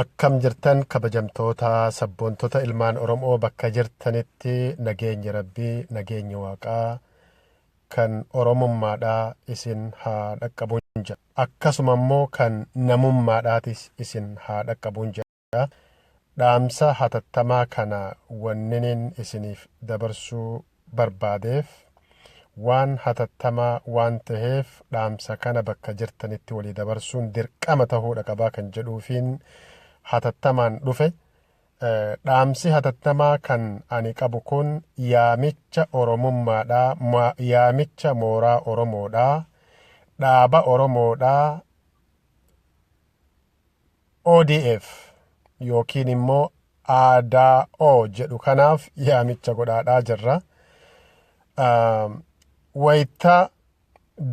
Akkam jirtan kabajamtoota sabboontota ilmaan Oromoo bakka jirtanitti nageenyi Rabbii nageenyi Waaqaa kan Oromummaadhaa isin haa dhaqqabuun jedha. Akkasuma immoo kan namummaadhaatis isin haa dhaqqabuun jedha. Dhaamsa hatattamaa kana wanninin isiniif dabarsuu barbaadeef waan hatattamaa waan taheef dhaamsa kana bakka jirtanitti walii dabarsuun dirqama tahuudha qabaa kan jedhuufiin hatattamaan dhufe. Dhaamsi hatattamaa kan ani qabu kun yaamicha Oromummaadha, yaamicha mooraa Oromoodha, dhaaba Oromoodha, ODF yookiin immoo ADO jedhu kanaaf yaamicha godhaadhaa jirra. Wayita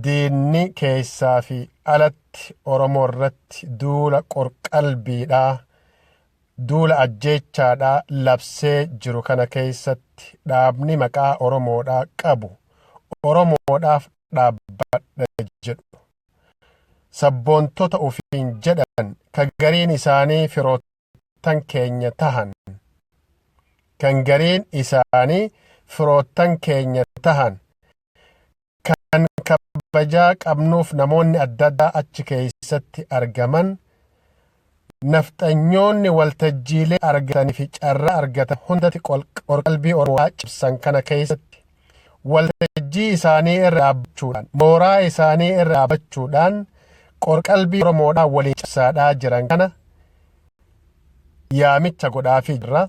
diinni keessaa fi alatti Oromoo irratti duula qorqalbiidhaa, duula ajjeechaadhaa labsee jiru kana keessatti dhaabni maqaa Oromoodhaa qabu Oromoodhaaf dhaabbadha jedhu sabboontota ufiin jedhan ka gariin isaanii firoottan keenya tahan kan gariin isaanii firoottan keenya tahan kan kabajaa qabnuuf namoonni adda addaa achi keessatti argaman nafxanyoonni waltajjiilee argatanii fi carraa argatan hundatti qorqalbii Oromoo cabsan kana keessatti waltajjii isaanii irra dhaabbachuudhaan mooraa isaanii irra dhaabbachuudhaan qorqalbii Oromoodhaa waliin cabsaadhaa jiran kana yaamicha godhaafii jirra.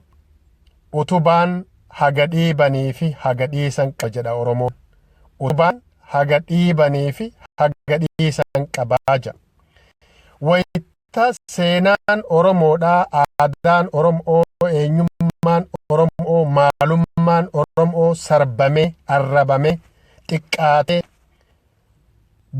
Utubaan haga dhiibanii fi haga dhiisan qaba jedha Oromoon. Utubaan haga dhiibanii fi haga dhiisan qabaa jedha. Wayita seenaan Oromoodhaa, aadaan Oromoo, eenyummaan Oromoo, maalummaan Oromoo sarbamee, arrabamee, xiqqaatee,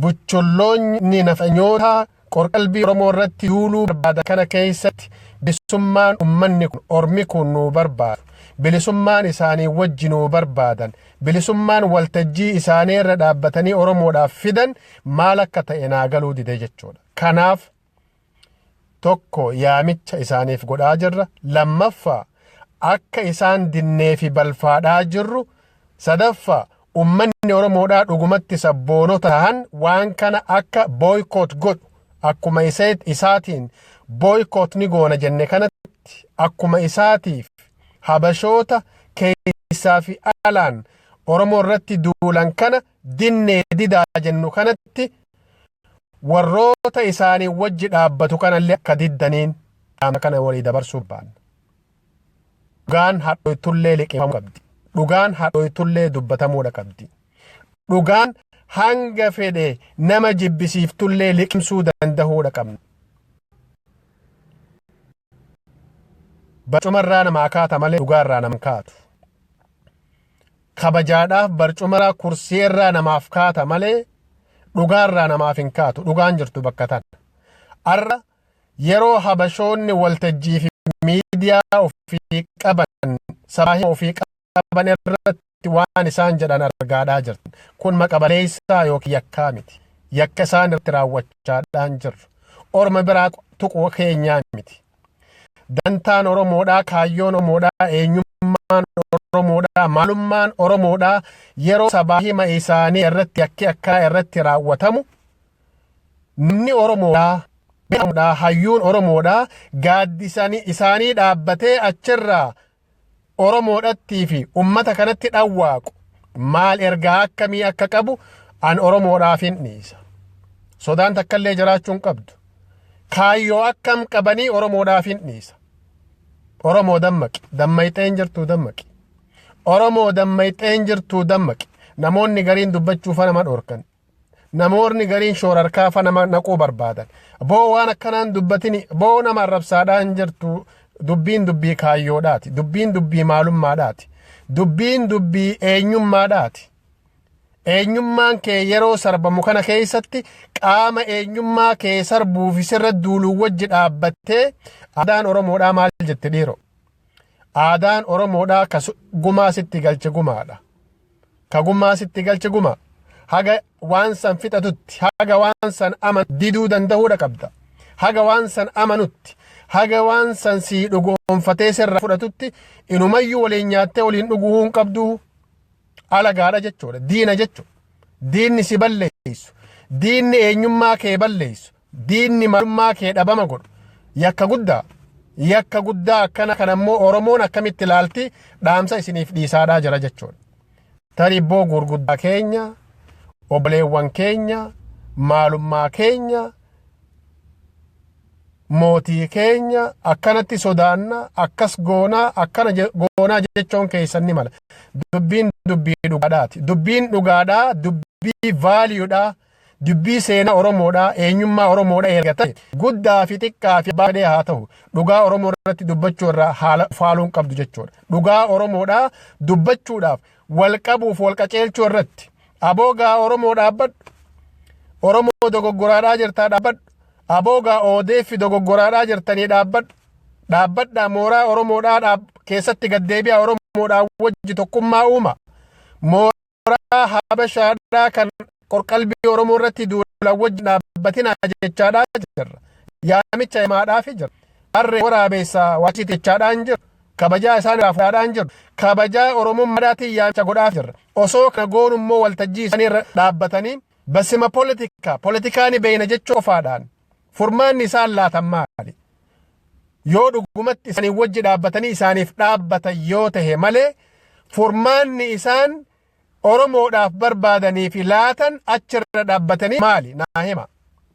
bucholloonni nafxanyootaa qorqalbii Oromoo irratti duuluu barbaadan kana keessatti bilisummaan ummanni kun ormi kun nuu barbaadu, bilisummaan isaanii wajji nuu barbaadan, bilisummaan waltajjii isaanii irra dhaabbatanii Oromoodhaaf fidan maal akka ta'e naa galuu dide jechuudha. Kanaaf tokko yaamicha isaaniif godhaa jirra. Lammaffaa akka isaan dinnee fi balfaadhaa jirru. Sadaffaa ummanni Oromoodhaa dhugumatti sabboonota tahan waan kana akka boycott godhu akkuma isaatiin boycott ni goona jenne kanatti akkuma isaatiif habashoota keessaa fi alaan Oromoo irratti duulan kana dinnee didaa jennu kanatti warroota isaanii wajji dhaabbatu kanallee akka diddaniin dhaamsa kana walii dabarsuu barbaanna. Dhugaan hadhooytullee liqimfamuu qabdi. Dhugaan hadhooytullee dubbatamuudha qabdi. Dhugaan hanga fedhe nama jibbisiiftullee liqimsuu dandahuudha qabna. Barcumarraa namaa kaata malee dhugaarraa nama hin kaatu. Kabajaadhaaf barcumarraa kursii irraa namaaf kaata malee dhugaarraa namaaf hin kaatu. Dhugaan jirtu bakka tana. Arra yeroo habashoonni waltajjii fi miidiyaa ofii qaban sabaa ofii qaban irratti waan isaan jedhan argaadhaa jirtan. Kun maqabaleessaa yookiin yakkaa miti. Yakka isaan irratti raawwachaadhaan jirru. Orma biraa tuquu keenyaa miti. Dantaan Oromoodhaa, kaayyoon Oromoodhaa, eenyummaan Oromoodhaa, maalummaan Oromoodhaa yeroo sabaa hima isaanii irratti yakki akkanaa irratti raawwatamu namni Oromoodhaa, beekamuudhaa, hayyuun Oromoodhaa gaaddisanii isaanii dhaabbatee achirraa Oromoodhattii fi ummata kanatti dhawwaaqu maal ergaa akkamii akka qabu an Oromoodhaaf hin dhiisa. Sodaan takkallee jiraachuu hin qabdu. Kaayyoo akkam qabanii Oromoodhaaf hin dhiisa. Oromoo dammaqi. Dammayxeen jirtuu dammaqi. Oromoo dammayxeen jirtuu dammaqi. Namoonni gariin dubbachuufa nama dhorkan. Namoonni gariin shoorarkaafa nama naquu barbaadan. Boo waan akkanaan dubbatini boo nama arrabsaadhaan jirtu dubbiin dubbii kaayyoodhaati. Dubbiin dubbii maalummaadhaati. Dubbiin dubbii eenyummaadhaati. Eenyummaan kee yeroo sarbamu kana keessatti qaama eenyummaa kee sarbuuf sirra duuluu wajji dhaabbattee aadaan Oromoodhaa maal jette dhiiroo? Aadaan Oromoodhaa ka gumaa sitti galche gumaadha. Ka gumaa sitti galche gumaa. Haga waan san fixatutti, haga waan san aman diduu danda'uudha qabda. Haga waan san amanutti, Haga waan san sii dhugoomfatee sirraa fudhatutti inumayyuu waliin nyaattee waliin dhuguu hin qabdu. Alagaadha jechuudha. Diina jechuudha. Diinni si balleessu. Diinni eenyummaa kee balleessu. Diinni maalummaa kee dhabama godhu. Yakka guddaa. Yakka guddaa akkana kana immoo Oromoon akkamitti ilaalti dhaamsa isiniif dhiisaadhaa jira jechuudha. Tarii ibboo gurguddaa keenya, obboleewwan keenya, maalummaa keenya, mootii keenya akkanatti sodaanna, akkas goonaa, akkana goonaa jechuun keessan ni mala. Dubbiin dubbii dhugaadhaati. Dubbiin dhugaadhaa, dubbii vaaliyuudhaa, dubbii seenaa Oromoodhaa, eenyummaa Oromoodhaa erga ta'e guddaa fi xiqqaa fi abbaa fedhee haa ta'u dhugaa Oromoo irratti dubbachuu irraa haala faaluun qabdu jechuudha. Dhugaa Oromoodhaa dubbachuudhaaf wal qabuuf wal qaceelchuu irratti aboo gaa Oromoo dhaabbadhu. Oromoo dogoggoraadhaa jirtaa dhaabbadhu. Aboo gaa ODF dogoggoraadhaa jirtanii dhaabbadhu. Dhaabbadhaa mooraa Oromoodhaa keessatti gaddeebi'aa Oromoodhaa wajji tokkummaa uuma. Mooraa Habashaadhaa kan qorqalbii Oromoo irratti duulan wajjin dhaabbatinaa jechaadhaa jirra. Yaamicha himaadhaaf jira. Harree waraabeessaa waachiti jechaadhaan jira. Kabajaa isaan irraa fudhaadhaan jiru. Kabajaa Oromummaadhaatiin yaamicha godhaaf jirra. Osoo kana goonu immoo waltajjii isaanii irra dhaabbatanii basima politika politikaa ni beeyna jechuu qofaadhaan furmaanni isaan laatan maali? Yoo dhugumatti isaanii wajji dhaabbatanii isaaniif dhaabbatan yoo tahe malee furmaanni isaan Oromoodhaaf barbaadanii fi laatan achirra dhaabbatanii maali? Naa hima.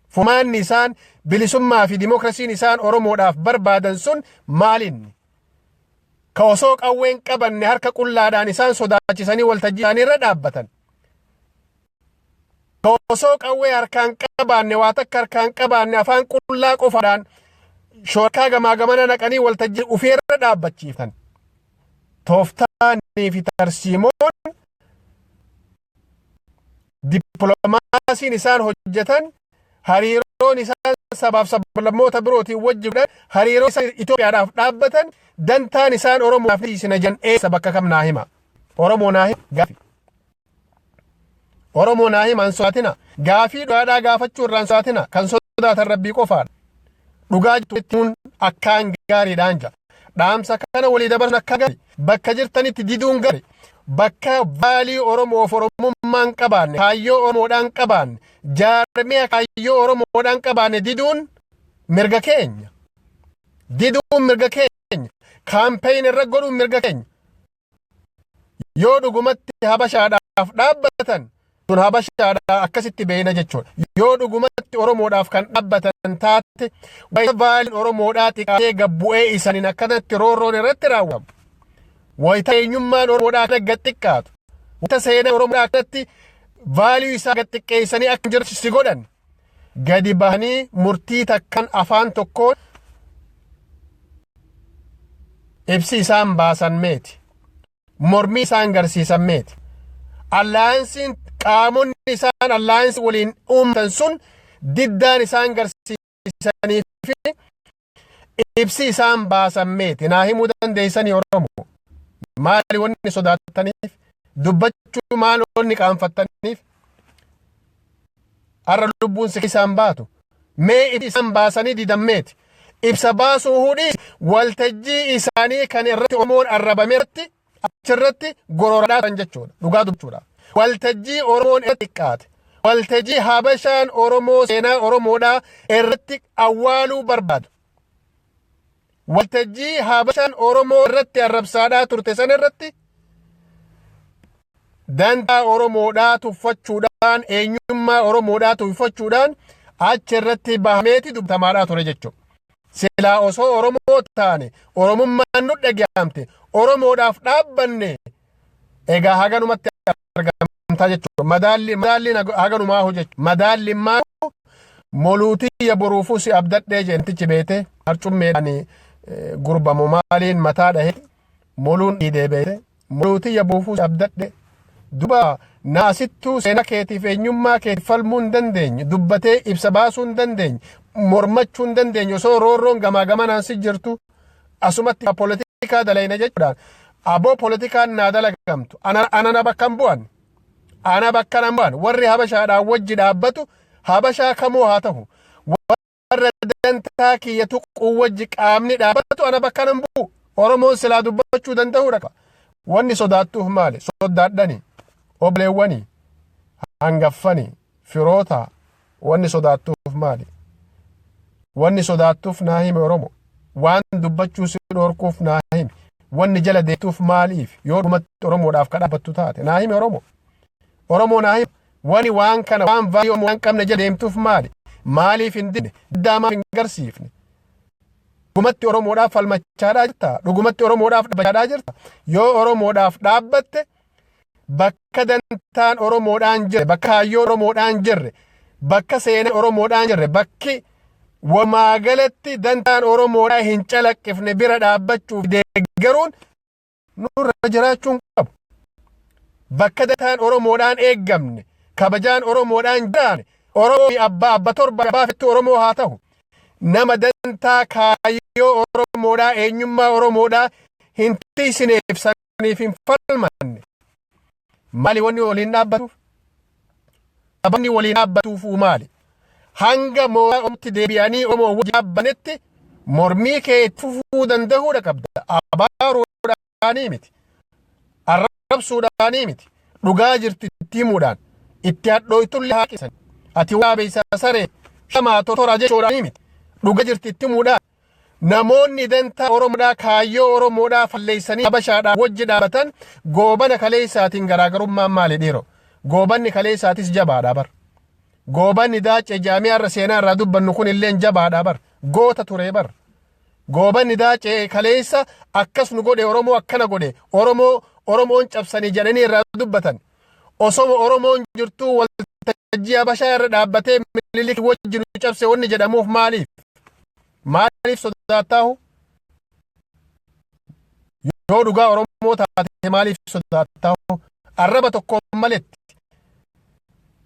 Furmaanni isaan bilisummaa fi dimokiraasiin isaan Oromoodhaaf barbaadan sun maalinni? Ka osoo qawween qabanne harka qullaadhaan isaan sodaachisanii waltajjii isaanii irra dhaabbatan. Ka osoo qawwee harkaan qabaanne waa takka harkaan qabaanne afaan qullaa qofaadhaan shoorkaa gamaa gamana naqanii waltajjii ufii irra dhaabbachiiftan. Tooftaanii fi tarsiimoon dippiloomaasiin isaan hojjetan hariiroon isaan sabaaf sablammoota birootiin wajji godhan hariiroo isaan Itoophiyaadhaaf dhaabbatan dantaan isaan Oromoodhaaf dhiisina jedhan eessa bakka kam naa hima. Oromoo naa hima gaafi. Oromoo naa hima hin sodaatina. Gaafii dhugaadhaa gaafachuu irraa hin sodaatina. Kan sodaatan rabbii qofaadha. Dhugaa jettuun akkaan gaariidhaan jira. Dhaamsa kana walii dabarsuun akka gaarii. Bakka jirtanitti diduun gaarii. Bakka vaalii Oromoof Oromummaan qabaanne, kaayyoo Oromoodhaan qabaanne, jaarmiya kaayyoo Oromoodhaan qabaanne diduun mirga keenya. Diduun mirga keenya. Kaampeen irra godhuun mirga keenya. Yoo dhugumatti Habashaadhaaf dhaabbatan sun Habashaadhaa akkasitti beeyna jechuudha. Yoo dhugumatti Oromoodhaaf kan dhaabbatan taate wayita vaaliin Oromoodhaa xiqqaatee gabbu'ee isaaniin akkanatti roorroon irratti raawwatamu. Wayita eenyummaan Oromoodhaa akkana gad xiqqaatu. Wayita seenaa Oromoodhaa akkanatti vaalii isaa gad xiqqeessanii akka hin jirre si godhan. Gadi bahanii murtii takkan afaan tokkoon ibsi isaan baasan meeti. Mormii isaan garsiisan meeti. Allaayansiin qaamonni isaan allaayansii waliin uummatan sun diddaan isaan garsiisanii fi ibsi isaan baasan meeti. Naa himuu dandeessanii Oromoo. Maali wanni sodaattaniif? Dubbachuu maal wanni qaanfattaniif? Har'a lubbuun si isaan baatu. Mee isaan baasanii didan meeti. Ibsa baasuu hudhii waltajjii isaanii kan irratti Oromoon arrabame irratti achirratti gororadhaa turan jechuudha. Dhugaa dubbachuudha. Waltajjii Oromoon irratti xiqqaate. Waltajjii Habashaan Oromoo seenaa Oromoodhaa irratti awwaaluu barbaadu. Waltajjii Habashaan Oromoo irratti arrabsaadhaa turte san irratti dantaa Oromoodhaa tuffachuudhaan eenyummaa Oromoodhaa tuffachuudhaan achi irratti bahameeti dubbatamaadhaa ture jechuudha. Silaa osoo Oromoo taane Oromummaan nu dhaga'amte Oromoodhaaf dhaabbanne egaa haganumatti argamtaa jechuudha. Madaalli madaalliin haganumaa hojjechuudha. Madaalli immaa moluutiyya boruufuu si abdadhee jeentichi beete harcummeedhaan gurbamu maaliin mataa dhahe moluun dhiidee beete moluutiyya boruufuu si abdadhe duba naasittuu seenaa keetiif eenyummaa keetiif falmuu hin dandeenye dubbatee ibsa baasuu hin dandeenye mormachuu hin dandeenye osoo roorroon gamaa gamanaan si jirtu asumatti poolitikaa dalayna jechuudhaan aboo poolitikaan naa dalagamtu ana na bakka hin bu'an ana bakka nan bu'an warri habashaadhaan wajji dhaabbatu habashaa kamuu haa ta'u warra Dantaa kiyya tuquu wajji qaamni dhaabbatu ana bakka nan bu'u. Oromoon silaa dubbachuu danda'uudha qaba. Wanni sodaattuuf maali? Sodaadhani, obboleewwani, hangaffani, firoota, wanni sodaattuuf maali? Wanni sodaattuuf naa himi Oromo. Waan dubbachuu si dhorkuuf naa himi. Wanni jala deemtuuf maaliif? Yoo dhumatti Oromoodhaaf ka dhaabbattu taate naa himi Oromo. Oromoo naa himi. Wani waan kana waan value waan qabne jala deemtuuf maali? Maaliif hin dinne? Diddaa maaf hin garsiifne? Dhugumatti Oromoodhaaf falmachaadhaa jirta? Dhugumatti Oromoodhaaf dhaabbachaadhaa jirta? Yoo Oromoodhaaf dhaabbatte, bakka dantaan Oromoodhaan jirre, bakka kaayyoo Oromoodhaan jirre, bakka seenaa Oromoodhaan jirre, bakki walumaa galatti dantaan Oromoodhaa hin calaqqifne bira dhaabbachuuf deeggaruun nurra jiraachuun qabu. Bakka dantaan Oromoodhaan eeggamne, kabajaan Oromoodhaan jiraanne, Oromoo fi abbaa abba torba abbaa fettu Oromoo haa ta'u. Nama dantaa kaayyoo Oromoodhaa, eenyummaa Oromoodhaa hin tiisineef saniif hin falmanne. Maali wanni waliin dhaabbatuuf? Sababni waliin dhaabbatuufuu maali? Hanga mooraa Oromootti deebi'anii Oromoo wajjin dhaabbanetti mormii kee itti fufuu danda'uudha qabda. Abaaruudhaanii miti. Arrabsuudhaanii miti. Dhugaa jirtu itti himuudhaan. Itti hadhooytullee haaqisan. Ati waa beeysaa saree shamaa totora jechuudhaanii miti. Dhugaa jirtu itti himuudhaan. Namoonni dantaa Oromoodhaa, kaayyoo Oromoodhaa falleessanii Habashaadhaa wajji dhaabatan Goobana kaleessaatiin garaagarummaan maali dhiiroo? Goobanni kaleessaatis jabaadha bar. Goobanni Daacee jaamii har'a seenaa irraa dubbannu kun illeen jabaadha bar. Goota ture bar. Goobanni Daacee kaleessa akkas nu godhe, Oromoo akkana godhe, Oromoo Oromoon cabsanii jedhanii irraa dubbatan. Osoma Oromoon jirtuu waltajjii Habashaa irra dhaabbatee Minilik wajji nu cabse wanni jedhamuuf maaliif? Maaliif sodaattaahu? Yoo dhugaa Oromoo taate maaliif sodaattaahu? Arraba tokkoon maletti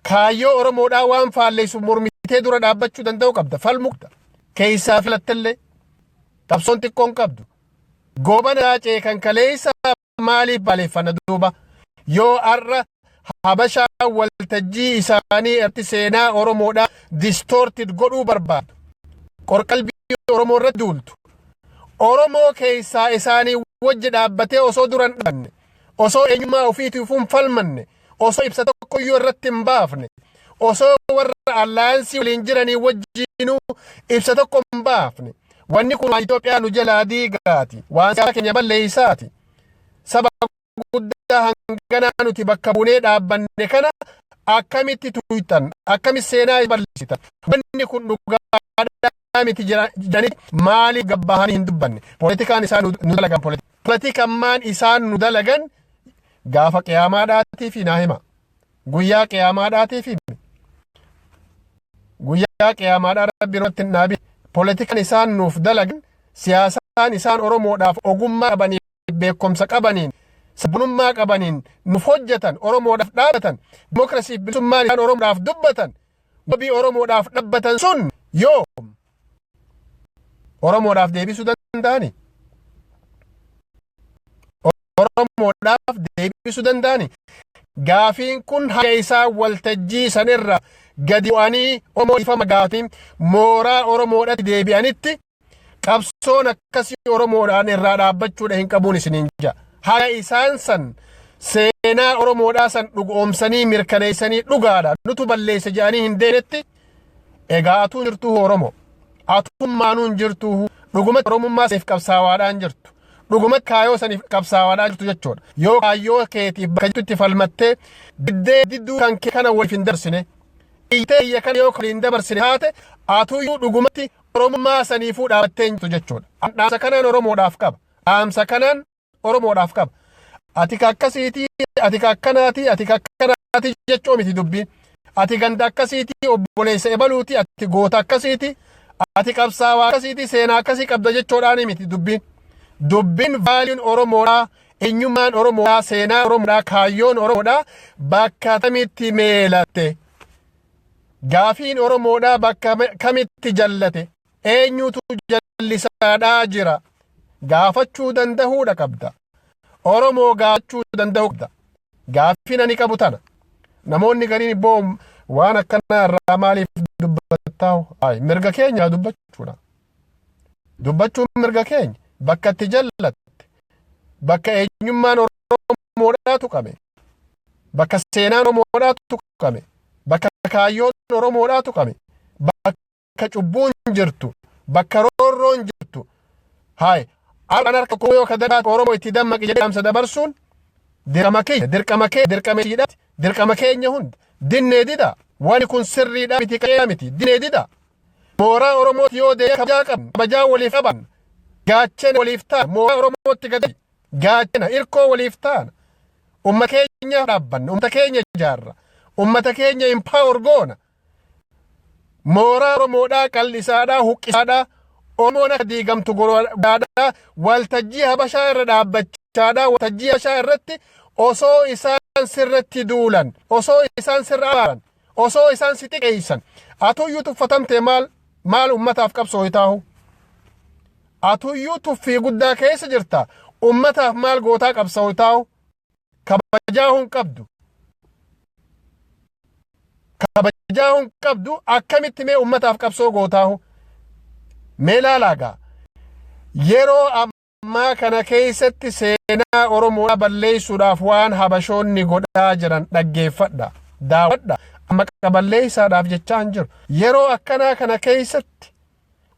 kaayyoo Oromoodhaa waan faalleessu mormitee dura dhaabbachuu danda'u qabda. Falmuu qabda. Keessaa filattellee qabsoon xiqqoon qabdu. Goobana Daacee kan kaleessa maaliif balaaleffanna duuba? Yoo har'a Habashaa waltajjii isaanii irratti seenaa Oromoodhaa distorted godhuu barbaadu, qorqalbii Oromoo irratti duultu, Oromoo keessaa isaanii wajji dhaabbatee osoo dura hin dhaabbanne, osoo eenyummaa ofiitiif hin falmanne, osoo ibsa tokkoyyuu irratti hin baafne, osoo warra alliance waliin jiranii wajjiinuu ibsa tokko hin baafne, wanni kun waan Itoophiyaa nu jalaa diigaati, waan siyaasa keenya balleeysaati. Saba guddaa hanganaa nuti bakka buunee dhaabbanne kana akkamitti tuyxan, akkamitti seenaa balleessitan? Wanni kun dhugaadhaa miti jedhanii maaliif gabbahanii hin dubbanne? Poolitikaan isaan nu dalagan, poolitikammaan isaan nu dalagan gaafa qiyaamaadhaatii fi naa hima. Guyyaa qiyaamaadhaatii fi guyyaa qiyaamaadhaa Rabbi irratti hin dhaabin. Poolitikaan isaan nuuf dalagan, siyaasaan isaan Oromoodhaaf ogummaa qabanii, beekumsa qabaniin, sabboonummaa qabaniin nuuf hojjetan, Oromoodhaaf dhaabatan, dimokiraasii fi bilisummaan isaan Oromoodhaaf dubbatan, wabii Oromoodhaaf dhaabbatan sun yoo Oromoodhaaf deebisuu danda'ani? Oromoodhaaf deebisuu danda'ani? Gaafiin kun haga isaa waltajjii sanirra gadi bu'anii Oromoo ifama gaafii mooraa Oromoodhaatti deebi'anitti qabsoon akkasii Oromoodhaan irraa dhaabbachuudha hin qabuun isiniin ja'a. Haga isaan san seenaa Oromoodhaa san dhugoomsanii mirkaneessanii dhugaadha nutu balleesse jedhanii hin deemetti, egaa atuu jirtuu Oromoo. Atummaanuu hin jirtuu, dhugumatti Oromummaa saniif qabsaawaadhaan jirtu. Dhugumatti kaayoo saniif qabsaawaadhaan jirtu jechuudha. Yoo kaayyoo keetiif bakka jirtutti falmattee diddee didduu kan kee kana waliif hin dabarsine. Iyyatee iyya kana yoo waliin dabarsine taate, atuyyuu dhugumatti Oromummaa saniifuu dhaabattee hin jirtu jechuudha. Dhaamsa kanaan Oromoodhaaf qaba. Dhaamsa kanaan Oromoodhaaf qaba. Ati ka akkasiitii, ati ka akkanaatii, ati ka akkanaatii jechuu miti dubbiin. Ati ganda akkasiitii, obboleessa ebaluutii, ati goota akkasiitii, ati qabsaawaa akkasiitii, seenaa akkasii qabda jechuudhaan miti dubbiin. Dubbiin valueun Oromoodhaa, eenyummaan Oromoodhaa, seenaa Oromoodhaa, kaayyoon Oromoodhaa bakka kamitti meelatte? Gaafiin Oromoodhaa bakka kamitti jallate? Eenyutu jallisaadhaa jira? Gaafachuu dandahuudha qabda. Oromoo gaafachuu danda'uu qabda. Gaafiin ani qabu tana. Namoonni gariin ibboo waan akkanaa irraa maaliif Dubbattaa mirga keenya dubbachuudha. Dubbachuun mirga keenya. Bakka itti jallatte, bakka eenyummaan Oromoodhaa tuqame, bakka seenaan Oromoodhaa tuqame, bakka kaayyoon Oromoodhaa tuqame, bakka cubbuun jirtu, bakka roorroon jirtu, haay, har'aan harka koo yoo kadaa Oromoo itti dammaqi jedhee dhaamsa dabarsuun dirqama kiyya, dirqama kee, dirqama isiidhaati, dirqama keenya hunda. Dinnee dida. Wani kun sirriidhaa miti, qajeelaa miti. Dinnee dida. Mooraa Oromootti yoo deebi'e kabajaa qabna, kabajaa waliif qaban, gaachena waliif taana. Mooraa Oromootti gadi gaachena irkoo waliif taana. Ummata keenya dhaabbanna, ummata keenya ijaarra, ummata keenya empower goona. Mooraa Oromoodhaa qal'isaadhaa, huqqisaadhaa, Oromoon akka diigamtu godhaadhaa, waltajjii Habashaa irra dhaabbachaadhaa, waltajjii Habashaa irratti osoo isaan sirratti duulan, osoo isaan sirra abaaran, osoo isaan si xiqqeessan, atuyyuu tuffatamtee maal maal ummataaf qabsoo taahu? Atuyyuu tuffii guddaa keessa jirta, ummataaf maal gootaa qabsoo taahu? Kabajaa hin qabdu, kabajaa hin qabdu. Akkamitti mee ummataaf qabsoo gootaahu? Mee laalaagaa, yeroo ammaa kana keessatti seenaa Oromoo balleessuudhaaf waan Habashoonni godhaa jiran dhaggeeffadha, daawwadha. Amma balleessaadhaaf jechaa hin jiru. Yeroo akkanaa kana keessatti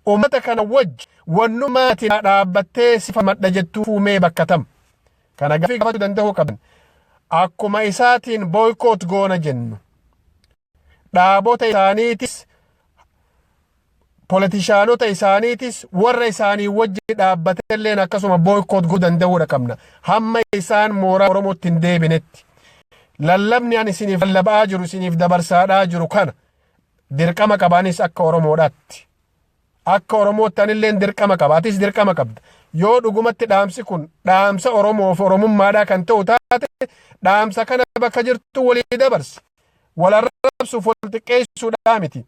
ummata kana wajji wannumaatiin dhaabbattee sifamadha jettuu fuumee bakka tam kana gaaffii gaafachuu danda'uu qaban. Akkuma isaatiin boycott goona jennu, dhaabota isaaniitis, politishaanota isaaniitis, warra isaanii wajji dhaabbatelleen akkasuma boycott godhuu danda'uudha qabna. Hamma isaan mooraa Oromootti hin deebinetti, lallabni ani isiniif lallabaa jiru, isiniif dabarsaadhaa jiru kana dirqama qabaanis akka Oromoodhaatti. Akka Oromootti anilleen dirqama qaba, atis dirqama qabda. Yoo dhugumatti dhaamsi kun dhaamsa Oromoof Oromummaadhaa kan ta'u taate, dhaamsa kana bakka jirtu walii dabarsi. Wal arrabsuuf, wal xiqqeessuudhaa miti.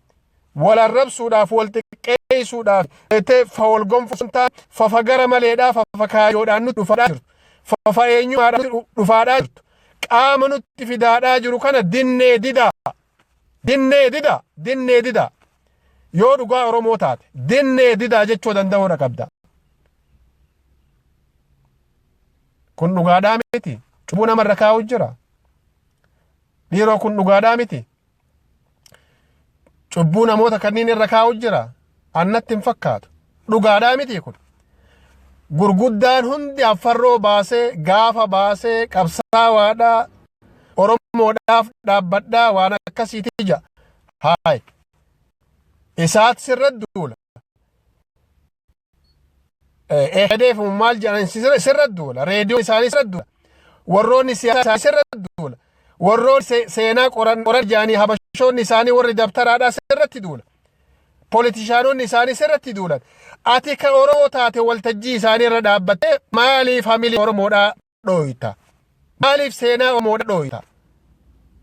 Wal arrabsuudhaaf, wal xiqqeessuudhaaf jettee fa wal gonfuu taane, fafa gara maleedhaa, fafa kaayyoodhaan nutti dhufaadhaa jirtu. Fafa eenyummaadhaan dhufaadhaa jirtu. Qaama nutti fidaadhaa jiru kana dinnee didaa. Dinnee dida, dinnee dida. Yoo dhugaa Oromoo taate, dinnee didaa jechuu danda'uudha qabda. Kun dhugaadhaa miti. Cubbuu namarra kaa'u jira. Dhiiroo, kun dhugaadhaa miti. Cubbuu namoota kanneen irra kaa'u jira. Annatti hin fakkaatu. Dhugaadhaa miti kun. Gurguddaan hundi affarroo baasee, gaafa baasee, qabsaawaadhaa, Oromoodhaaf dhaabbadhaa, waan akkasiiti ija. Haay. Isaat sirra duula. Eedeef maal jedhan sirra duula. Reediyoo isaanii sirra duula. Warroonni siyaasaa sirra duula. Warroonni seenaa qoran qoran jedhanii Habashoonni isaanii warri dabtaraadhaa sirratti duula. Politishaanonni isaanii sirratti duulan. Ati ka Oromoo taate waltajjii isaanii irra dhaabbattee maaliif hamilee Oromoodhaa dhooyta? Maaliif seenaa Oromoodhaa dhooyta?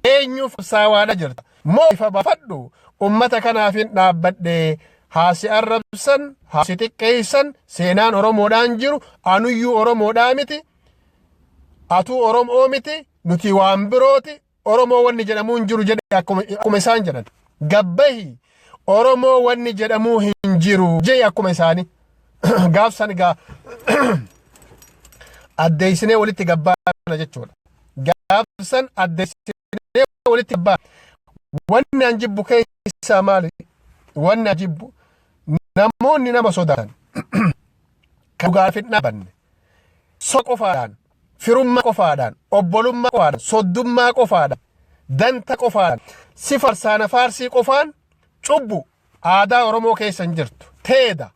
Eenyuuf qabsaawaadha jirta? Moo ifa baafadhu, ummata kanaaf hin dhaabbadhe, haa si arrabsan, haa si xiqqeessan, seenaan Oromoodhaan jiru, anuyyuu Oromoodhaa miti, atuu Oromoo miti, nuti waan birooti, Oromoo wanni jedhamuu hin jiru jedhe. Akkuma isaan jedhan gabbahi, Oromoo wanni jedhamuu hin jiru jedhe. Akkuma isaanii gaafsan gaa addeessinee walitti gabbaana jechuudha. Gaafsan addeessinee walitti gabbaana. Wanni an jibbu keessaa maali? Wanni an jibbu namoonni nama sodaatan, kan dhugaaf hin dhaabanne, so qofaadhaan, firummaa qofaadhaan, obbolummaa qofaadhaan, soddummaa qofaadhaan, danta qofaadhaan, si farsaana faarsii qofaan cubbu. Aadaa Oromoo keessa hin jirtu. Teeda.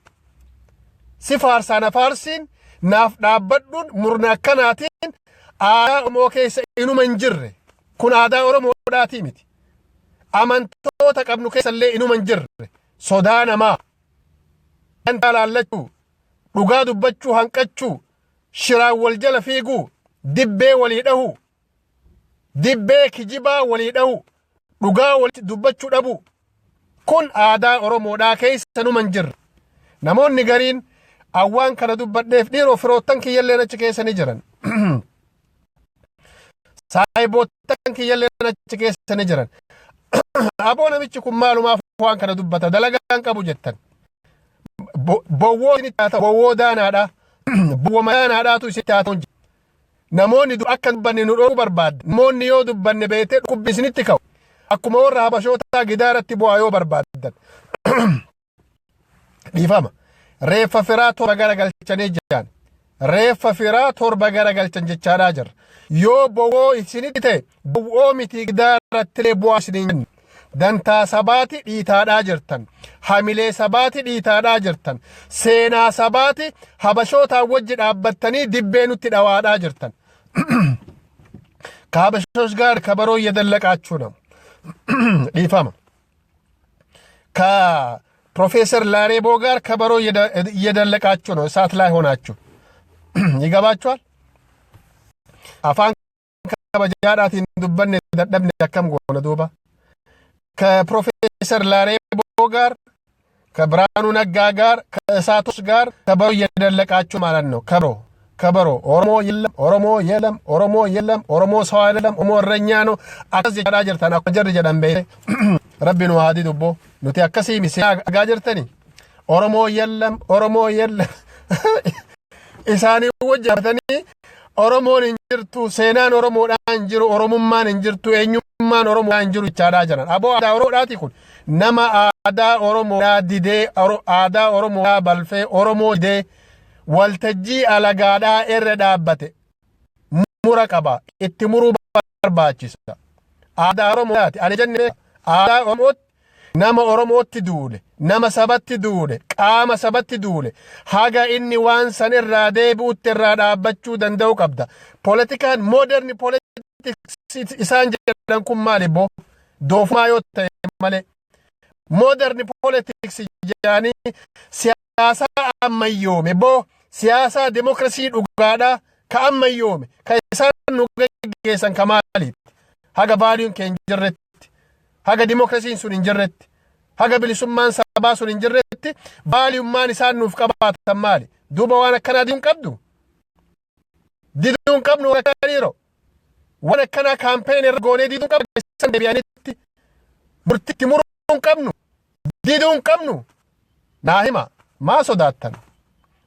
Si faarsaana faarsiin naaf dhaabbadhuun murna akkanaatiin aadaa Oromoo keessa inuma hin jirre. Kun aadaa Oromoodhaatii miti. Amantoota qabnu keessa illee inuma hin jirre. Sodaa namaa. Dantaa laallachuu. Dhugaa dubbachuu hanqachuu. Shiraan wal jala fiiguu. Dibbee walii dhahuu. Dibbee kijibaa walii dhahuu. Dhugaa walitti dubbachuu dhabuu. Kun aadaa Oromoodhaa keessa numa hin jirre. Namoonni gariin awwaan kana dubbadheef, dhiiroo, firoottan kiyyalleen achi keessa ni jiran. Saayiboottan kiyyalleen achi keessa ni jiran. Aboo, namichi kun maalumaaf waan kana dubbata, dalagaan qabu jettan. Bowwoo isinitti haa ta'u, bowwoo daanaadha. Bowwoo daanaadhaatu isinitti haa ta'u. Namoonni akka dubbanne nu dhoowwuu barbaadda. Namoonni yoo dubbanne beektee dhukkubbi isinitti ka'u. Akkuma warra habashootaa gidaaratti bu'aa yoo barbaaddan. Dhiifama. Reeffa firaa torba garagalchanii jiran. Reeffa firaa torba garagalchan jechaadhaa jira. Yoo bowwoo isinitti ta'e, bowwoo miti, gidaaratti illee bu'aa isiniin jenna. Dantaa sabaati dhiitaadhaa jirtan. Hamilee sabaati dhiitaadhaa jirtan. Seenaa sabaati habashootaan wajji dhaabbattanii dibbee nutti dhawaadhaa jirtan. ከሀበሾች ጋር ከበሮ እየደለቃችሁ ነው። dhiifama. ከፕሮፌሰር ላሬቦ ጋር ከበሮ እየደለቃችሁ ነው። እሳት ላይ ሆናችሁ ይገባችኋል። Afaan kabajaadhaatiin dubbanne dadhabne, akkam goona duuba? ከፕሮፌሰር ላሬቦ ጋር፣ ከብርሃኑ ነጋ ጋር፣ ከእሳቶች ጋር ከበሮ እየደለቃችሁ ማለት ነው። ከበሮ ከበሮ፣ ኦሮሞ የለም፣ ኦሮሞ የለም፣ ኦሮሞ የለም፣ ኦሮሞ ሰው አይደለም፣ ኦሮሞ እረኛ ነው። Akkas jedhaa jirtan. Akkuma jarri jedhan beekte, rabbi nu haa didubbo nuti akkasii misi argaa jirtani. ኦሮሞ የለም፣ ኦሮሞ የለም፣ isaanii wajji dhaabbatanii Oromoon hin jirtu, seenaan Oromoodhaan hin jiru, Oromummaan hin jirtu, eenyummaan Oromoodhaan hin jiru jechaadhaa jiran. Aboo, aadaa Oromoodhaati kun. Nama aadaa Oromoodhaa didee, aadaa Oromoodhaa balfee, Oromoo didee waltajjii alagaadhaa irra dhaabbate mura qaba. Itti muruu barbaachisa. Aadaa Oromoodhaati. Ani jenne aadaa Oromootti nama Oromootti duule, nama sabatti duule, qaama sabatti duule, haga inni waan san irraa deebi'utti irraa dhaabbachuu danda'u qabda. Poolitikaan modern politics isaan jedhan kun maali boo? Doofumaa yoo ta'e malee. Modern politics jedhanii siyaasaa ammayyoome boo, siyaasaa demokiraasii dhugaadhaa ka ammayyoome ka isaan nu geggeessan ka maaliiti? Haga valueun kee hin jirretti, haga dimokiraasiin sun hin jirretti, haga bilisummaan sabaa sun hin jirretti, valueummaan isaan nuuf qabaatan maali? Duuba waan akkanaa diduu hin qabdu, diduu hin qabnu. Waan akkanaa dhiiroo, waan akkanaa campaign irra goonee diduu hin qabnu. Isaan deebi'anitti murtiitti muruu hin qabnu, diduu hin qabnu. Naa hima, maa sodaattan?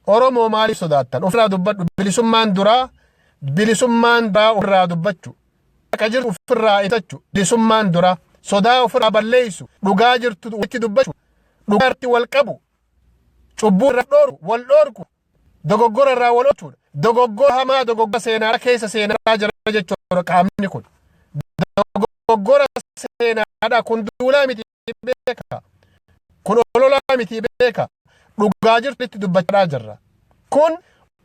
Oromoo maaliif sodaattan? Ofirraa dubbadhu. Bilisummaan duraa, bilisummaan duraa ofirraa dubbachuu, haqa jirtu ofirraa ibsachuu. Bilisummaan duraa sodaa ofirraa balleessu, dhugaa jirtu walitti dubbachuu, dhugaa irratti wal qabu, cubbuu irraa dhooru, wal dhoorku, dogoggora irraa wal oolchuudha. Dogoggora hamaa, dogoggora seenaa keessa seenaa jira jechuudha. Qaamni kun dogoggora seenaadha. Kun duulaa miti beeka, kun ololaa miti beeka, dhugaa jirtu itti dubbachaa jirra. Kun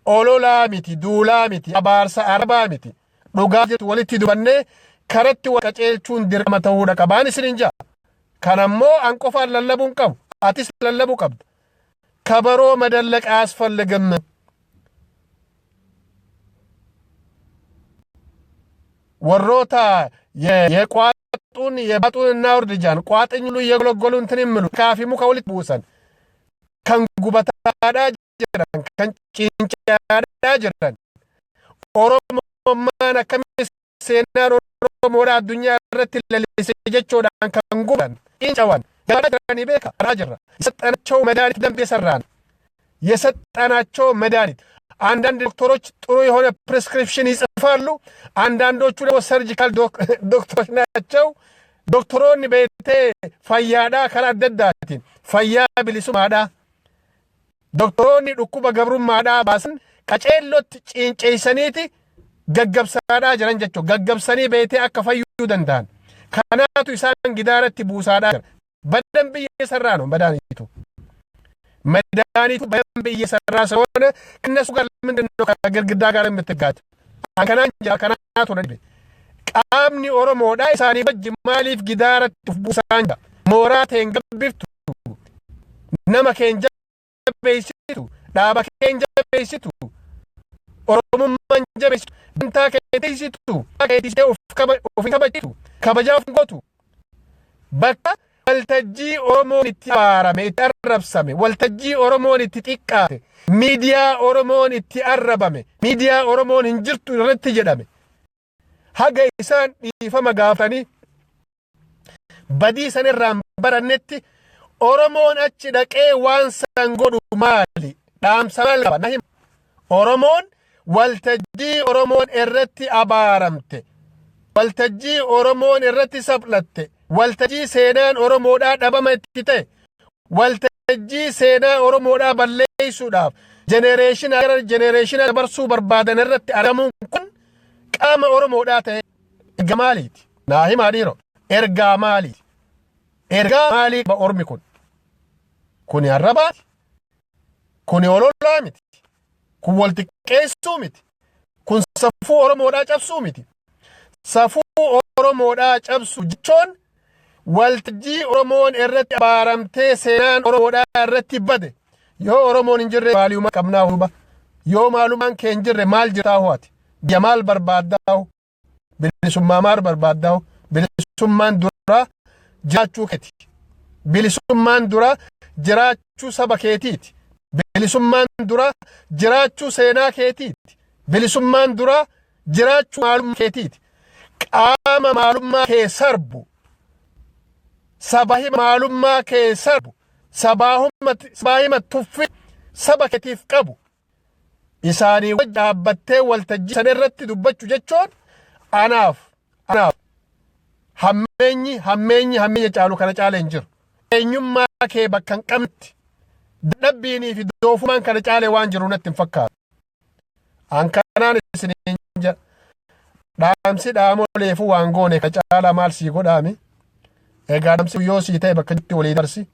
ololaa miti, duulaa miti, abaarsa arabaa miti. Dhugaa jirtu walitti dubbannee karatti wal qaceelchuun dirqama ta'uudha qabaan isinin jaa. Kanammoo an qofaan lallabuu hin qabu, atis lallabuu qabda. ከበሮ መደለቅ አያስፈልግም። Warroota የቋጡን የባጡን እናውርድ ጃን ቋጥኝ ሁሉ እየጎለጎሉ እንትን የሚሉ kaafi muka walitti buusan kan gubataadhaa jiran, kan ciincaadhaa jiran, Oromummaan akkamitti seenaan Oromoodha addunyaa irratti lalise jechuudhaan kan guban ciincawan gabaadhaa jiranii beeka karaa jirra. የሰጠናቸው መድኃኒት ደንብ የሰራ ነው። የሰጠናቸው መድኃኒት፣ አንዳንድ ዶክተሮች ጥሩ የሆነ prescription ይጽፋሉ። አንዳንዶቹ ደግሞ surgical ዶክተሮች ናቸው። Doktoroonni beektee fayyaadhaa karaa adda addaatiin fayyaa bilisummaadhaa, doktoroonni dhukkuba gabrummaadhaa baasan qaceellotti ciinceessaniiti gaggabsaadhaa jiran jechuudha. Gaggabsanii beektee akka fayyuu danda'an. Kanaatu isaan gidaaratti buusaadhaa jira. በደንብ እየሰራ ነው መድኃኒቱ። መድኃኒቱ በደንብ እየሰራ ስለሆነ ከእነሱ ጋር ምንድን ነው ከግድግዳ ጋር የምትጋጭ? Kanaan jira, kanaatu na dhibe. Qaamni Oromoodhaa isaanii wajji maaliif gidaaratti uf buusaan jira? Mooraa teen gabbiftu, nama keen jabeessitu, dhaaba keen jabeessitu, Oromummaan jabeessitu, dantaa kee tiisitu, kee of hin kabachiisu, kabajaa of hin gootu. Bakka waltajjii Oromoon itti abaarame, itti arrabsame, waltajjii Oromoon itti xiqqaate, miidiyaa Oromoon itti arrabame, miidiyaa Oromoon hin jirtu irratti jedhame, haga isaan dhiifama gaafatanii Badii san irraan barannetti Oromoon achi dhaqee waan san godhu maali? Dhaamsa maal qaba? Na hima. Oromoon waltajjii Oromoon irratti abaaramte, waltajjii Oromoon irratti saphlatte, waltajjii seenaan Oromoodhaa dhabama itti ta'e, waltajjii seenaa Oromoodhaa balleessuudhaaf generation gara generation dabarsuu barbaadan irratti argamuun kun qaama Oromoodhaa ta'e ergaa maaliiti? Naa himaa dhiiroo. Ergaa maaliiti? Ergaa maalii qaba ormi kun? Kuni arrabaati? Kuni ololaa miti? Kun wal xiqqeessuu miti? Kun safuu Oromoodhaa cabsuu miti? Safuu Oromoodhaa cabsuu jechuun waltajjii Oromoon irratti abaaramtee seenaan Oromoodhaa irratti bade. Yoo Oromoon hin jirre maaliuma qabnaa huba? Yoo maalumaan kee hin jirre maal jirtaa ho'ati? Biyya maal barbaaddaa? Bilisummaa maal barbaaddaa? Bilisummaan duraa jiraachuu keeti. Bilisummaan duraa jiraachuu saba keetiiti. Bilisummaan duraa jiraachuu seenaa keetiiti. Bilisummaan duraa jiraachuu maalummaa keetiiti. Qaama maalummaa kee sarbu, saba hima maalummaa kee sarbu, sabaa hima tuffii saba keetiif qabu isaanii wajji dhaabbattee waltajjii san irratti dubbachuu jechuun anaaf hammeenyi hammeenya caalu kana caala hin jiru. Eenyummaa kee bakka hin qabnetti dadhabbiinii fi doofummaan kana caalee waan jiru natti hin fakkaatu. An kanaan isiniin jedha. Dhaamsi dhaamoleefuu waan goone kana caalaa maal sii godhaami? Egaa dhaamsi yoo sii ta'e bakka jirti walii dabarsi.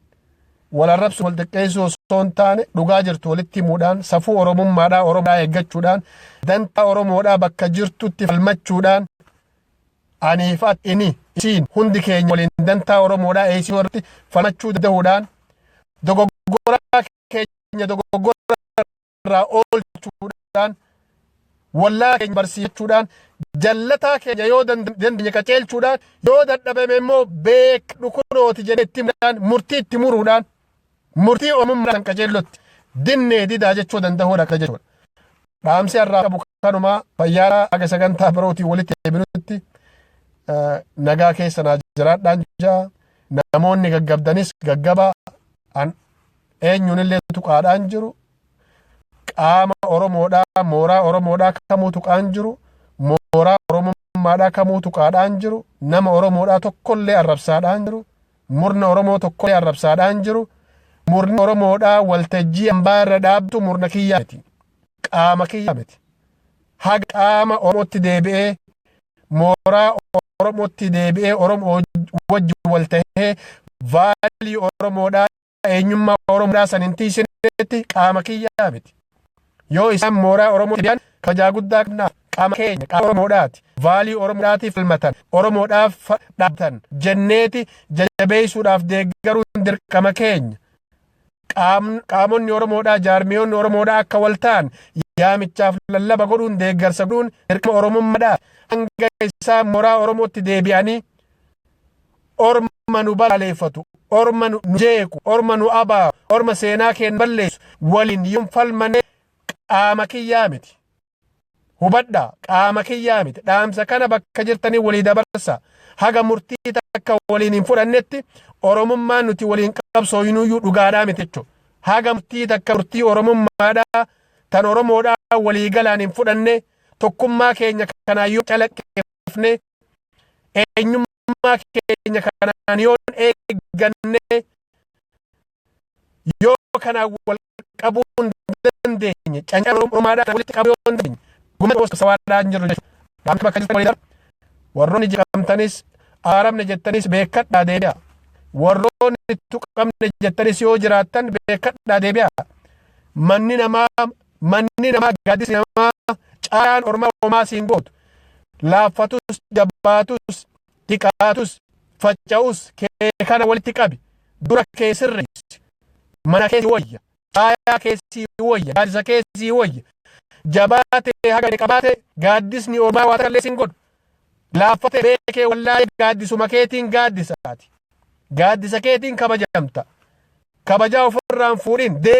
Wal arrabsu, wal xiqqeessuu osoo hin taane, dhugaa jirtu walitti himuudhaan, safuu Oromummaadhaa Oromoodhaa eeggachuudhaan, dantaa Oromoodhaa bakka jirtutti falmachuudhaan, aniif ati, inni, isiin, hundi keenya waliin dantaa Oromoodhaa eegsisuu irratti falmachuu danda'uudhaan, dogoggoraa keenya dogoggora irraa oolchuudhaan, wallaa keenya barsiifachuudhaan, jallataa keenya yoo dandeenye qaceelchuudhaan, yoo dadhabame immoo beekadhu kunooti jedhee itti himuudhaan, murtii itti muruudhaan, murtii Oromummaa san qaceellotti dinnee didaa jechuu danda'uudha kana jechuudha. Dhaamsi har'aa qabu kanumaa. Fayyaa haga sagantaa birootiin walitti deebinutti nagaa keessa naa jiraadhaan jaa. Namoonni gaggabdanis gaggabaa, an eenyuunillee tuqaadhaan jiru, qaama Oromoodhaa, mooraa Oromoodhaa kamuu tuqaan jiru, mooraa Oromummaadhaa kamuu tuqaadhaan jiru, nama Oromoodhaa tokkollee arrabsaadhaan jiru, murna Oromoo tokkollee arrabsaadhaan jiru. Murni Oromoodhaa waltajjii hambaa irra dhaabtu murna kiyyaa miti, qaama kiyyaa miti. Haga qaama Oromootti deebi'ee, mooraa Oromootti deebi'ee, Oromoo wajji wal tahee value Oromoodhaa, eenyummaa Oromoodhaa san hin tiisinetti qaama kiyyaa miti. Yoo isaan mooraa Oromoo deebi'an kabajaa guddaa qabnaaf. Qaama keenya, qaama Oromoodhaati. Value Oromoodhaatiif falmatan, Oromoodhaaf dhaabbatan jenneeti jajjabeessuudhaaf deeggaruun dirqama keenya. Qaamonni Oromoodhaa, jaarmiyoonni Oromoodhaa akka wal ta'an yaamichaaf lallaba godhuun, deeggarsa godhuun dirqama Oromummaadhaa. Hanga isaan mooraa Oromootti deebi'anii orma nu balaaleeffatu, orma nu jeequ, orma nu abaaru, orma seenaa keenya balleessu waliin yoon falmane qaama kiyyaa miti. Hubadhaa, qaama kiyyaa miti. Dhaamsa kana bakka jirtanii walii dabarsa. Haga murtii takka waliin hin fudhannetti Oromummaan nuti waliin qabsooyinuyyuu dhugaadhaa miti jechuudha. Haga murtii takka, murtii Oromummaadhaa tan Oromoodhaa walii galaan hin fudhanne, tokkummaa keenya kanaan yoo calaqqifne, eenyummaa keenya kanaan yoo eegganne, yoo kanaan wal qabuu hin dandeenye, cancala Oromoodhaa walitti qabuu yoo hin dandeenye, gumata sawaadhaan jiru jechuudha. Dhaamsa bakka jirtan walii darba. Warroonni jeqamtanis, aaramne jettanis beekadhaa deebi'a. Warroonni tuqamne jettanis yoo jiraattan beekadhaa deebi'a. Manni namaa, gaaddisni namaa, caayaan ormaa homaa siin gootu. Laaffatus, jabaatus, xiqaatus, faca'us kee kana walitti qabi. Dura kee sirreessi. Mana kee si wayya. Caayaa kee si wayya. Gaaddisa kee si wayya. Jabaate haga qabaate gaaddisni ormaa waa takka illee siin godhu. Laaffate beekee wallaayee gaaddisuma keetiin gaaddisaati. Gaaddisa keetiin kabajamta. Kabajaa ofirraan fuudhin deebi.